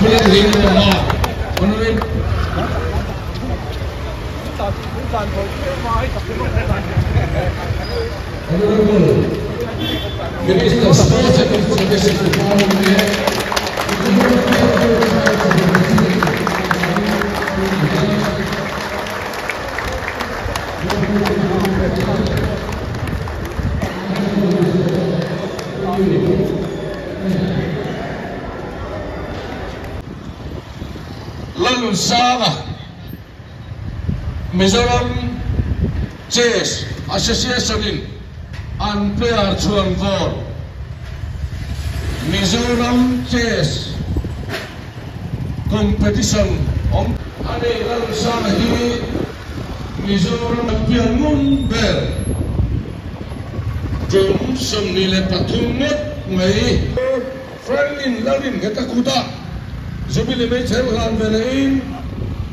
Pulalhing Kumar, Honorable. Honorable Minister Sports and Youth Services Department leh Lalnunsanga, Mizoram Chess Association-in an player chhuan vawr Mizoram Chess Competition awm a ni. Lalnunsanga hi Mizoram champion ngun ber tum 23 ngawt mai. Franklin Lalringheta kutah Jubilee Meichher hlan ve lehin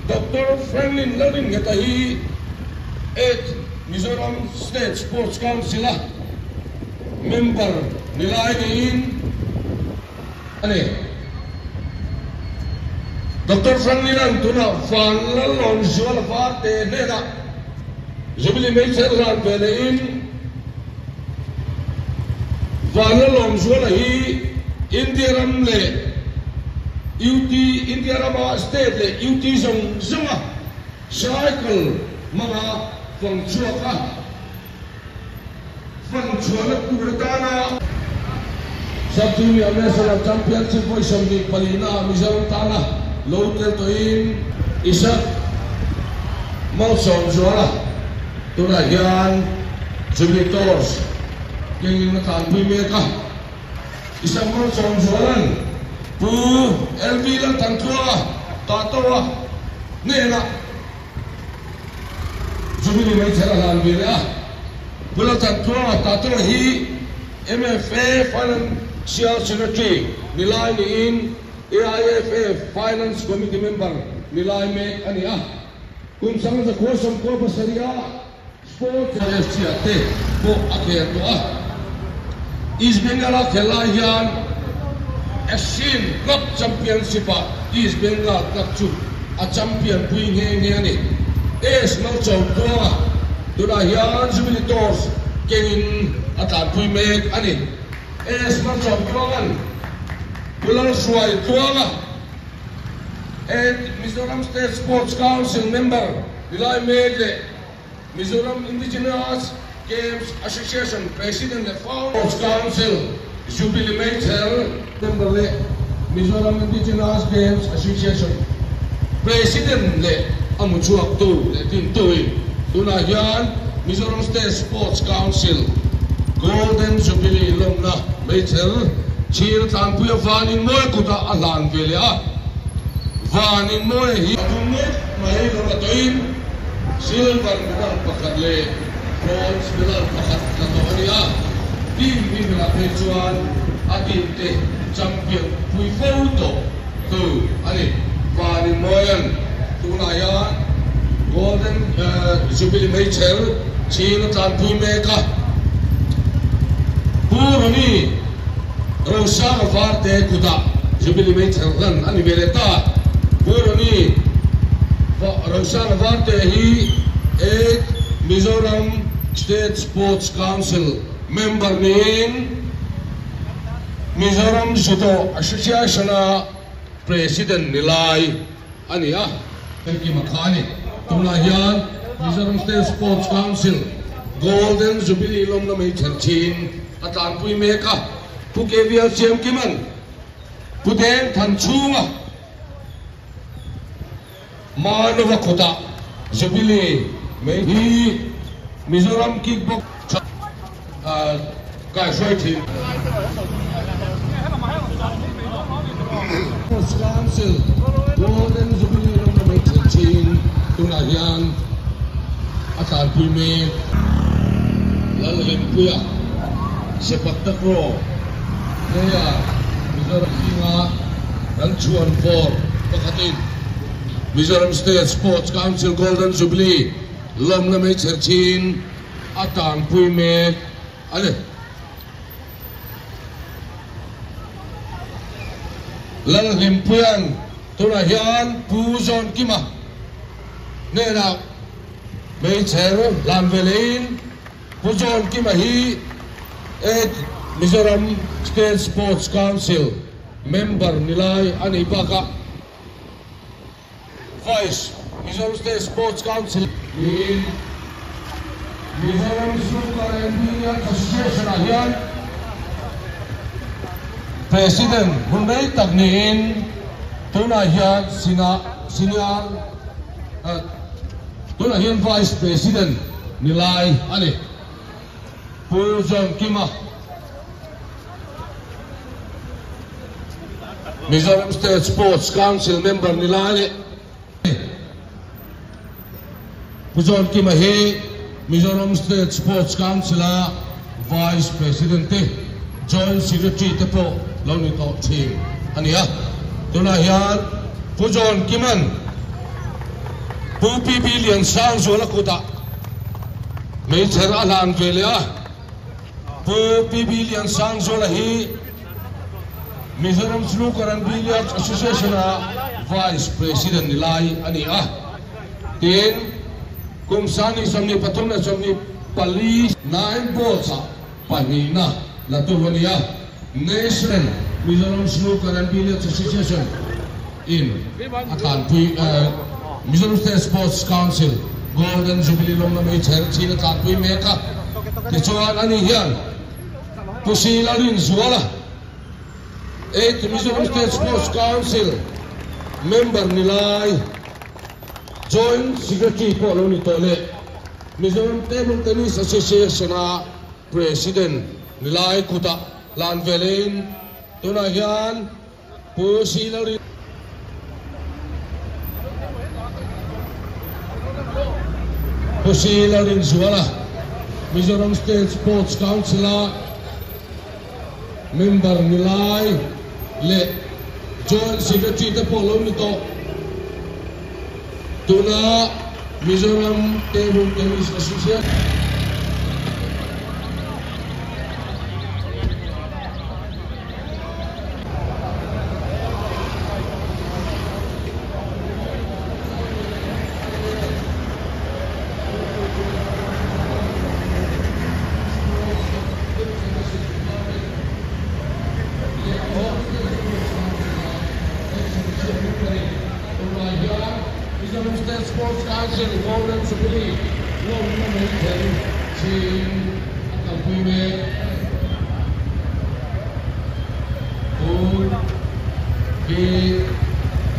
Doctor Franklin Lalringheta hi Eighth Mizoram State Sports Council-a member ni lai niin a ni. Doctor Franklin-a'n tunah Vanlalawmzuala Varte hnenah Jubilee Meichher hlan ve lehin Vanlalawmzuala hi India ram leh UT, India rama state leh UT zawng zawnga cycle hmanga fang chhuak a, fang chhuahna tur atana Sub Junior National Championship vawi 24 naah Mizoram tana lo tel tawhin Isak Malsawmzuala Tunah hian Jubilee Tours kengin a tlanpui mek a, Isak Malsawmzuala'n Pu LV Lalthantluanga Tahtawa hnenah Jubilee Meichher a hlan ve leh a. Pu Lalthantluanga Tahtawa hi MFA Financial Secretary ni lai niin AIFF Finance Committee member ni lai mek a ni a. Kum 1997 a Sports FC ah te pawh a khel tawh a, East Bengal a khel lai hian Asian Club Championship ah East Bengal Club chu a champion pui nghe nghe a ni. AS Malchawmtluanga tunah hian Jubilee Tours kengin a tlanpui mek a ni. AS Malchawmtluanga'n Pu Lalhruaitluanga And Mizoram State Sports Council member Nilai Mek leh Mizoram Indigenous Games Association President leh Founder Sports Council Jubilee Meichher member leh Mizoram Indigenous Games Association President leh a mu chhuaktu leh dintuin tunah hian Mizoram State Sports Council Golden Jubilee lawmna Meichher Thir tlanpui a vanin mawi kutah a hlan ve leh a, vanin mawi hi a tum ngawt mai lo la tawhin silver medal pakhat leh bronze medal pakhat la tawh a ni a, team hmingah phei chuan a team te champion pui fo tawh tu a ni. Vanin mawian tunah hian Golden Jubilee Meichher thir a tlanpui mek a, Pu Ronnie Rosanga Varte kutah Jubilee Meichher hlan a ni ve leh ta. Pu Ronnie Rosanga Varte hi Eighth Mizoram State Sports Council member niin Mizoram Judo Association-a President ni lai a ni a. Engkim a kha a ni. Tunah hian Mizoram State Sports Council Golden Jubilee lawmna mai then thin a tlanpui mek a. Pu KVL Siamkima'n Pu Deng Thanchhunga Manova khawtah Jubilee mai hi Mizoram Kickbox kaihruai thin. Sports Council Golden Jubilee ram mai thin thin tunah hian a tlanpui mek. Lalhlimpuia Sepak Takraw player Mizoram zinga kan chhuan vawr pakhatin Mizoram State Sports Council Golden Jubilee lawmna mai chher thin a tanpui mek a ni. Lalhlimpuia'n. Tunah hian Pu John Kima hnenah hmeichher hlan ve lehin Pu John Kima hi Mizoram State Sports Council member ni lai a nih bakah Vice Mizoram State Sports Council niin Mizoram Snooker and Billiard Association ah hian President hun rei tak niin tunah hian Senior tunah hian Vice President ni lai a ni. Pu John Kima. Mizoram State Sports Council member ni lai leh Pu John Kima hi Mizoram State Sports Council a Vice President te, Joint Secretary te pawh lo ni tawh thin a ni a. Tunah hian Pu John Kima'n Pu PB Liansangzuala kutah meichher a hlan ve leh a. Pu PB Liansangzuala hi Mizoram Snooker and Billiards Association-a Vice President ni lai a ni a. Tin, kum 2024 9 Boards-ah pahnihna la tur a ni a. National Mizoram Snooker and Billiards Association in a tlanpui Mizoram State Sports Council Golden Jubilee lawmna meichher chin a tlanpui mek a. Tichuan ani hian Pu Sila Rinzuala, 8 Mizoram State Sports Council member ni lai, Joint Secretary pawh lo ni tawh leh Mizoram Table Tennis Association a President ni lai kutah hlan velin tunah hian Pu Sila Pu Sila Rinzuala, Mizoram State Sports Council-a member ni lai leh Joint Secretary te pawh lo ni tawh. Tuna Mizoram Table Tennis Association. Mizoram State Sports Council Golden Jubilee lawmna mai kher chin a kalpui mek. Pu P.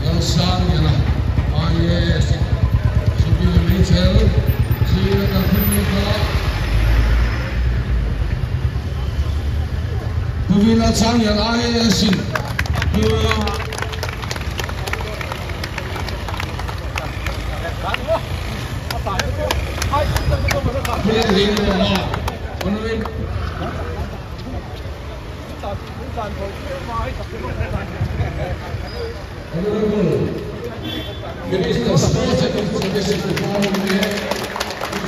Lalsangliana, IAS, Jubilee Meichel chin a kalpui mek a. Pu V. Lalsangliana, IAS in Pu. Minister Sports and Information Department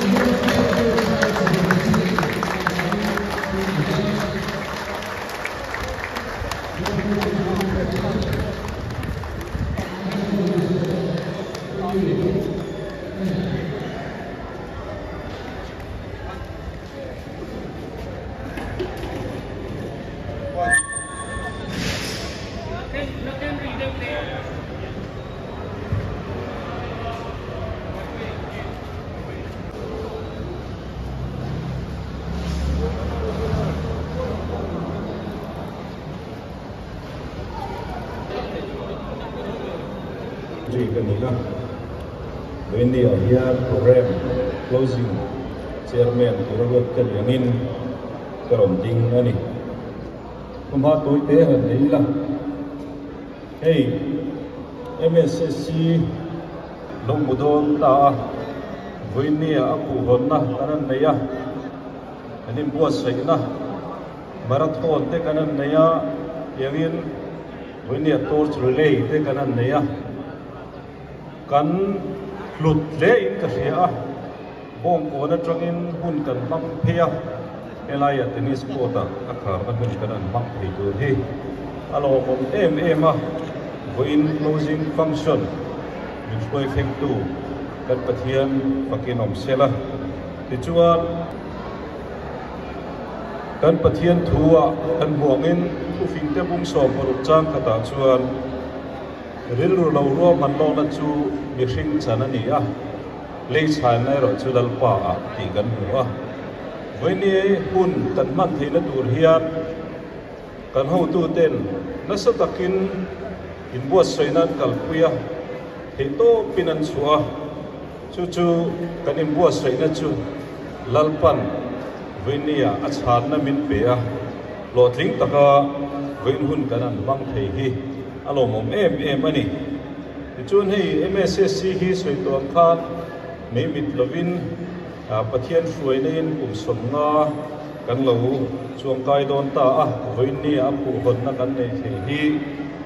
Zui ka ni a, Vawinia hian program closing chairman tura ruat ka ni angin ka rawn ding a ni. Khumha tawite han nei ila, hei MSSC lo hmu dawn ta a, Vawinia a khuhhawnna kan han nei a, kan inbuatsaihna marathon te kan han nei a, tiangin Vawinia torch relay te kan han nei a, kan hlut hle in ka hria a, bawngkawn atangin hun kan hmang phei a, helaiah tennis court ah a kharna hun kan han hmang thei tur hi a lawmawm em em a. Vawiin closing function min hruai thlengtu kan Pathian fakin awm sela. Tichuan, kan Pathian thu-ah kan hmuangin thufingte bung 60 chang khatah chuan rilru lo ruahman lawkna chu mihring chan a ni a, lei chhaina erawh chu Lalpa-ah tih kan hmu a. Vawiini hun kan hman theihna tur hian Kan hotuten nasa takin inbuatsaihna an kalpui a, theihtawpin an chhuah a, chu chu kan inbuatsaihna chu Lalpan vawinia a chhanna min pe a, hlawhtling taka vawiin hun kan han hmang thei hi a lawmawm em em a ni. Tichuan hei MSSC hi sawi tawh ang khan mei mit lovin Pathian hruaina-in kum 50 kan lo chuangkai dawn ta a, vawiinnia a phuhhawnna kan nei thei hi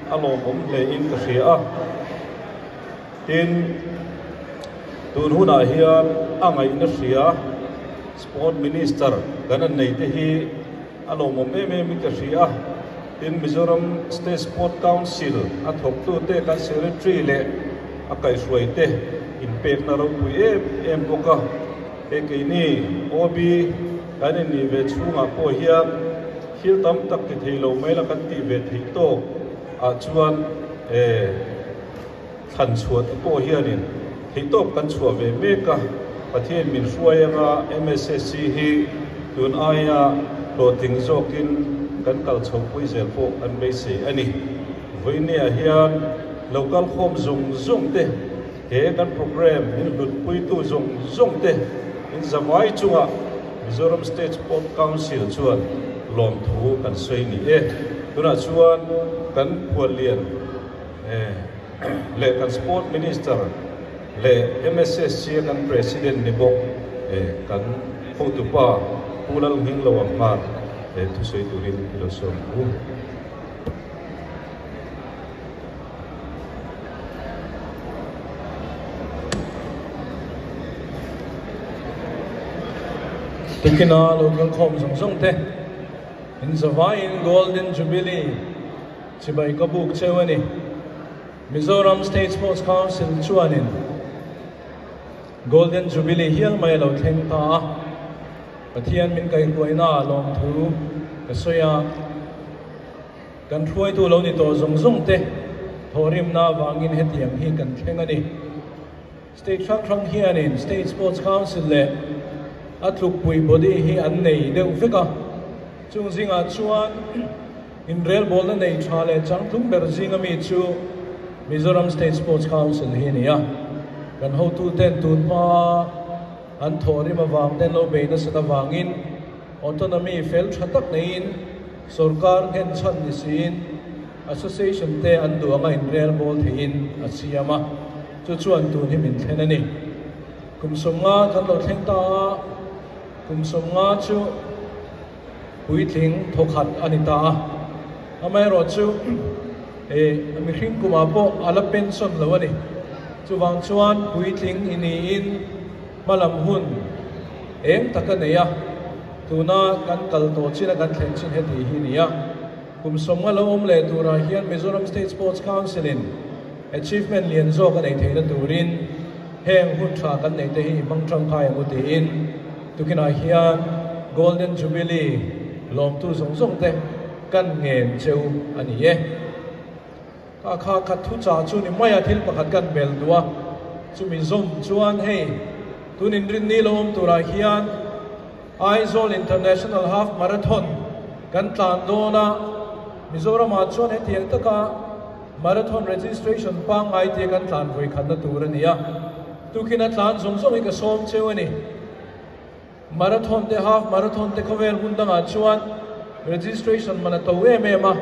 a lawmawm hlein ka hria a. Tin, tun hunah hian a ngaihna hria Sport Minister kan han nei te hi a lawmawm em em in ka hria a. Tin, Mizoram State Sport Council a thawktute kan Secretary leh a kaihhruaite inpekna ropui em em bawk a. Hei keini OB kan innih ve chhungah pawh hian thil tam tak ti thei lo mai la kan tih ve theih tawk ah chuan thlan chhuah te pawh hianin theih tawk kan chhuah ve mek a. Pathian min hruai anga MSSC hi tun aia hlawhtling zawkin kan kal chho pui zel pawh kan beisei a ni. Vawinia hian lo kal khawm zawng zawng te he kan programme min hlutpuitu zawng zawng te in zavai chungah Mizoram State Sport Council chuan lawmthu kan sawi ni e. Tunah chuan kan khuallian leh kan Sport Minister leh MSSC a kan President ni bawk kan hotupa Pu Lalnghinglo ang nghal thusawi turin i lo sawm ang u. Tukina lo kalkhawm zawng zawng te in zavaiin Golden Jubilee chibai ka buk cheu a ni. Mizoram State Sports Council chuanin Golden Jubilee hial mai a lo thleng ta a, Pathian min kaihruaina lawmthu ka sawi a. Kan hruaitu lo ni tawh zawng zawng te thawhrimna avangin hetiang hi kan thleng a ni. State hrang hrang hianin State Sports Council leh a tlukpui body hi an nei deuh vek a, chung zingah chuan inrelbawlna nei tha leh changtlung ber zinga mi chu Mizoram State Sports Council hi a ni a. Kan hotuten tun hmaa an thawhrim avang ten lo bei nasat avangin autonomy fel tha tak neiin Sorkar nghen chhan ni siin Association te an duh anga inrel bawl theihin a siam a, chu chuan tun hi min thlen a ni. Kum 50 kan lo thleng ta a, kum 50 chu puitling thawkhat a ni ta a, amaherawhchu mihring kumah pawh a la pension lo a ni. Chuvang chuan puitling i niin hmalam hun eng tak a nei a, tuna kan kal tawh chin a kan thlen chin heti hi a ni a. Kum 50 lo awm leh turah hian Mizoram State Sports Council in achievement lian zawk a neih theihna turin heng hun tha kan neih te hi i hmang tangkai ang u tiin tukinah hian Golden Jubilee lawmtu zawng zawng te kan ngen cheu a ni e. Ka kha khat thu chah chu ni mai a thil pakhat kan bel duh a, chumi zawm chuan hei tun inrinni lo awm turah hian Aizawl International Half Marathon kan tlan dawn a, Mizoramah chuan hetiang taka marathon registration pangngai tia kan tlan vawi khatna tur a ni a, tukin a tlan zawng zawng hi ka sawm cheu a ni. Marathon te half marathon te khawvel hmun dangah chuan registration man a to em em a,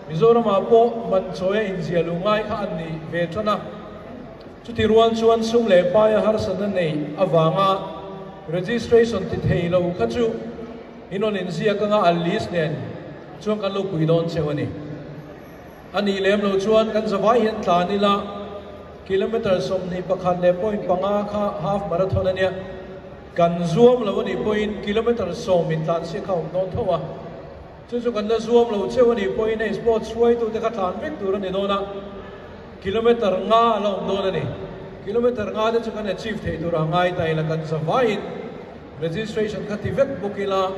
Mizoramah pawh man chawi a inzia luh ngai kha an ni ve tan a. Chuti rual chuan sum leh paia harsatna nei avanga registration ti thei lo kha chu in rawn inziak anga a list nen chuan kan lo pui dawn cheu a ni. A nih lem lo chuan kan zavai hian tlan ila kilometre 21.5 kha half marathon a nia. Kan zuam lo a nih pawhin kilometre 10 in tlan siak kha a awm dawn tho a, chu chu kan la zuam lo cheu a nih pawhin hei sports hruaitute kha tlan vek tur a ni dawn a. Kilometre nga a la awm dawn a ni. Kilometre nga te chu kan achieve thei tur a ngai ta ila kan zavaiin registration kha ti vek bawk ila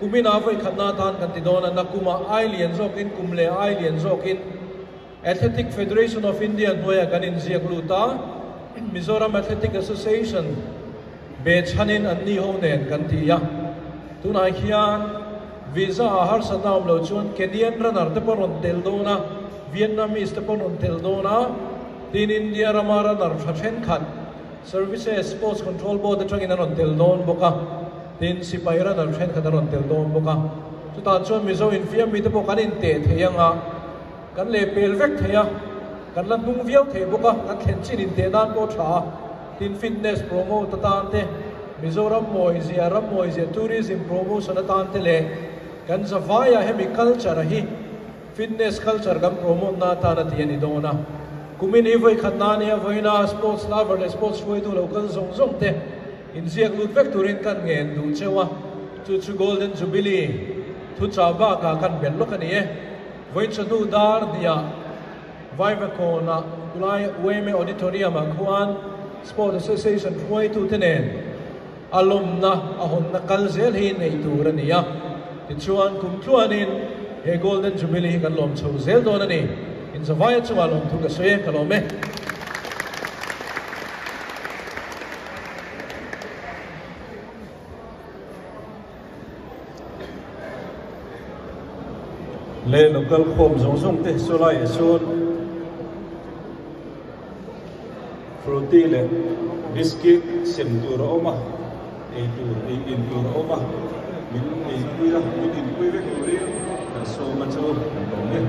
kumin a vawi khatna atan kan ti dawn a, nakumah ai lian zawkin kum leh ai lian zawkin Athletic Federation of India hnuaiah kan inziak lut a, Mizoram Athletic Association be chhanin an ni ho nen kan ti a. Tunah hian visa ah harsatna awm lo chuan Kenyan runner te pawh rawn tel dawn a, Vietnamese te pawh rawn tel dawn a, tin India rama runner tha thenkhat Services Sports Control Board atangin an rawn tel dawn bawk a, tin sipai runner thenkhat an rawn tel dawn bawk a. Chutah chuan Mizo infiam mite pawh kan inteh thei ang a. Kan lehpel vek thei a, kan la hnung viau thei bawk a, kan thlen chin inteh nan pawh tha a, tin fitness promote atan te, Mizoram mawizia, ram mawizia tourism promotion atan te leh kan zavaiah hemi culture a hi fitness culture kan promote na atan a ti a ni dawn a. Kumin hi vawikhat na nia vawiina sports lover leh sports hruaitu lo kal zawng zawng te inziak lut vek turin kan ngen duh cheu a, chu chu Golden Jubilee thuchah bakah kan belh lawk a ni e. Vawichawhnu dar hniah Vaivakawnah Kulai Ueme Auditorium-ah khuan Sport Association hruaitute nen a lawmna a hawnna kal zel hi neih tur a ni a. Tichuan, kum tluanin he Golden Jubilee hi kan lawm chho zel dawn a ni. Inzavaia chungah lawmthu ka sawi e, ka lawm e. Le local khawm zawng zawng te saw laiah sawn fruity leh biscuit sem tur a awm a ei tur ei in tur a awm a min ei pui a min in pui vek turin kan sawm a chu kan lawm e.